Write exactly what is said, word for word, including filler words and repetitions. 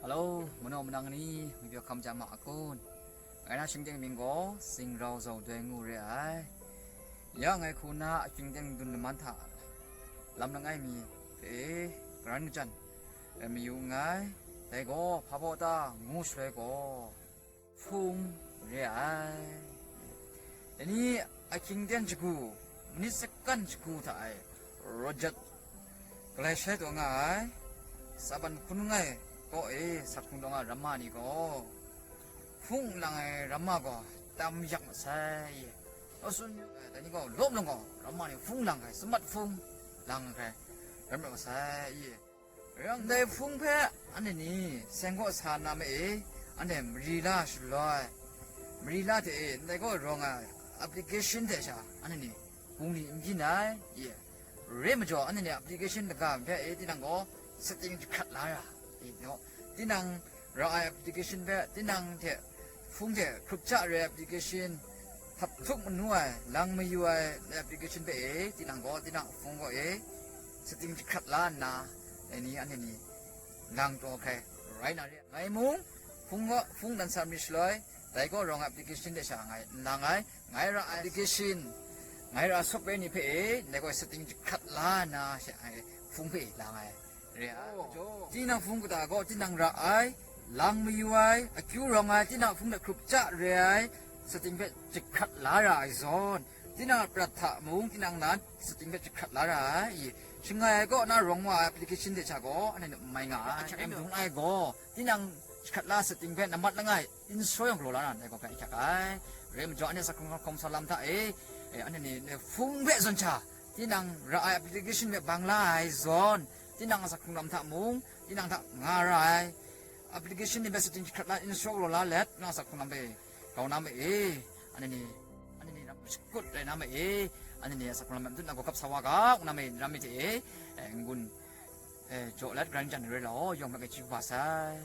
Hello, manaw manang ni, mapyaw hkam ja ma a kun? Ngai na shingteng mying gaw Sing Rau Zau Doi ngu re ai. Ya ngai hku na ahkying teng dun laman hta lam langai mi hpe e, karan kajan rai mayu nngai. Dai gaw hpa baw ta ngu shaloi gaw, hpung re ai. Dai ni ahkying ten shagu, manit sakan shagu hta e, rawt jat galai shai taw nga ai. Saban hpun nngai kaw e, sak hkrung taw nga ai ramma ni gaw, hpung lang ai ramma gaw tam yak masai. Asun, dai ni gaw lawm lang gaw, ramma ni hpung lang ai, samat hpung lang ai, ram ram masai. Rai yang, ndai hpung hpe anhte ni seng kaw sa na ma e, anhte mari la shaloi, mari la hte e, ndai kaw rawng ai application hte sha anhte ni bungli n byin ai, ye. Re majaw, anhte ni application daga hpe e, tinang gaw setting jahkrat la ra, e, no. Tinang ra ai application hpe, tinang hte hpung hte hkrup ja re ai application, hpap htup manu ai, lang mayu ai application hpe e, tinang gaw, tinang hpung gaw e, setting jahkrat la nna, dai ni anhte ni lang taw hkrai rai na re. Ngai mung, hpung gaw, hpung dan sa marit shaloi, dai gaw rawng ai application hte sha ngai n lang ai, ngai ra ai application, ngai ra ai software ni hpe e, ndai gaw setting jahkrat la nna, sha ai hpung hpe e lang ai. Re ai. Oh. Tinang hpung kata gaw tinang ra ai, lang mayu ai, akyu rawng ai, tinang hpung hte hkrup ja re ai, setting hpe jahkrat la ra ai zawn, tinang a prat hta mung tinang nan setting hpe jahkrat la ra ai. I, shangai ai kaw na rawng wa ai application hte sha gaw, anhte n mai nga ai. Ahkyak ai mung ai gaw, tinang jahkrat la setting hpe namat langai, install yawng galaw la na ndai gaw hpe ahkyak ai. Re majaw, anhte sak hkrung hkawm sa lam hta e, e, anhte ni, e, hpung hpe zawn sha, tinang ra ai application hpe bang la ai zawn, tinang a sak hkrung lam hta mung, tinang hta nga ra ai application ni hpe setting jahkrat la, install galaw la let, tinang a sak hkrung lam hpe grau na ma e, anhte ni, anhte ni ram shakut rai na ma e, anhte ni a sak hkrung lam hpe n tut na gaw gap sa wa ga, ngu na ma e, ram mi hte e, e, n-gun, e, jaw let, karan kajan rai law, yawng hpe chyeju kaba sai.